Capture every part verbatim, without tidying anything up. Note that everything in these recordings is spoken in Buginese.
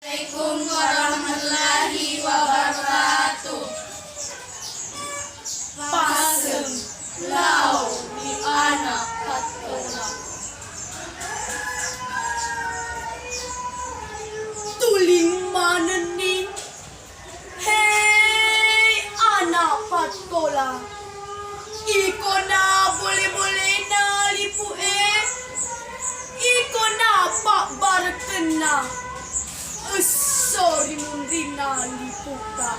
Assalamualaikum warahmatullahi wabarakatuh. Paseng lao ri ana' pattola. Tuli manenni, hei ana' pattola. Iko na bole-bolena lipu'e, iko na pabbarekenna esso ri munrinna lipu'ta.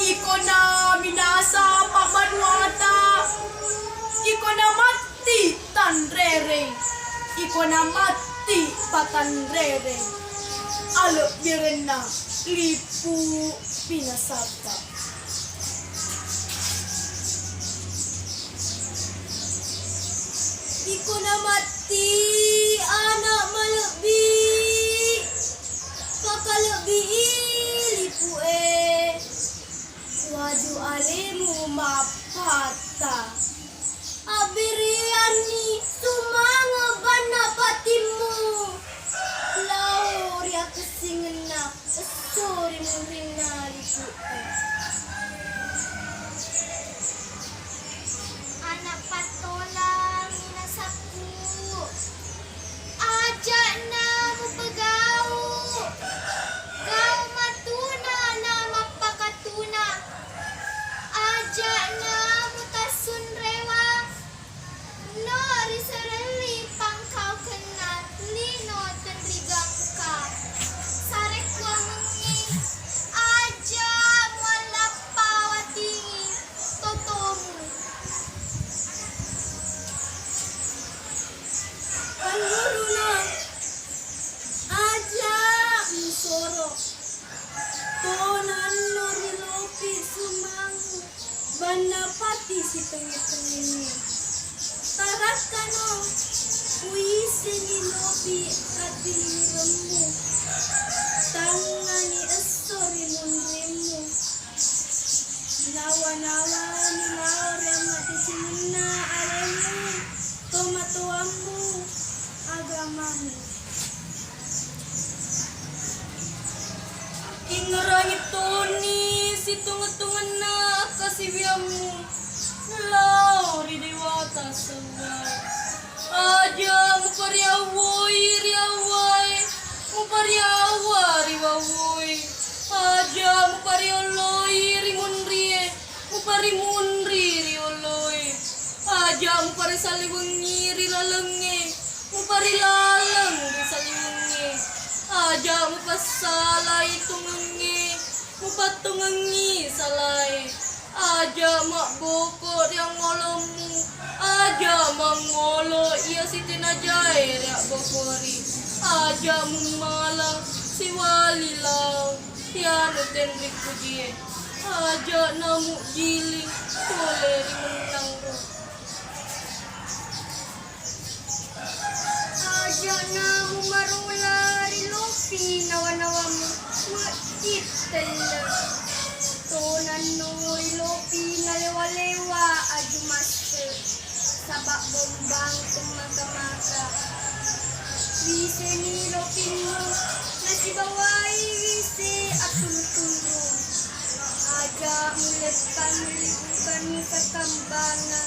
Iko na minasa pabbanuata, iko na matti tanrereng, iko na matti patanrereng, alebbirenna lipu' pinasata. Iko na matti ana' malebbi, pakalebbii lipu'e, waju alemu mappatta. Abbirianni sumange' banna patimmu lao ri akessingenna esso ri munrinna lipu'e. Ana' pattola minasakku, aja'na mupegau. Gau matuna na mappakatuna. Aja'na mutassunrewa. No riserelli pangkaukenna lino tenrigangka. Sarekkuamengngi aja muallappa watingi totomu. Angguruna, aja musoro. Tonanno ri lopi sumangu, banna pati sitengnge-tengngengnge. Tarakkano, uiseni lopi atinremmu, tangngani esso ri munrimmu. Nawa-nawani lao ri ammaddecengenna alemu, tomatoammu, agamamu. Ingngerangi toni situnge-tungenna kasiwiammu lao ri dewata seuwa. Aja mupariawwoi ri awwae, mupariawwa ri wawwoe. Aja muparioloi ri munrie, muparimunri ri oloe. Aja muparisaliwengngi ri lalengnge, muparilaleng ri saliwengnge. Aja mupassalai tungengnge, mupattungengngi salae. Aja mabboko ri angngolommu, aja mangngolo iya sitenajae ri abbokori. Aja mummala siwali lao ri anu tenri pujie. Aja namujjiling pole ri mennangro. Aja'na mumarola ri lopi nawa-nawamu, wedding telleng. Tonanno ri lopi nalewa-lewa aju masse, saba' bombang temmaka-maka. Wiseni lopimmu nasibawai wise attunru-tunru. Aja muleppang ri bukan sakambanga.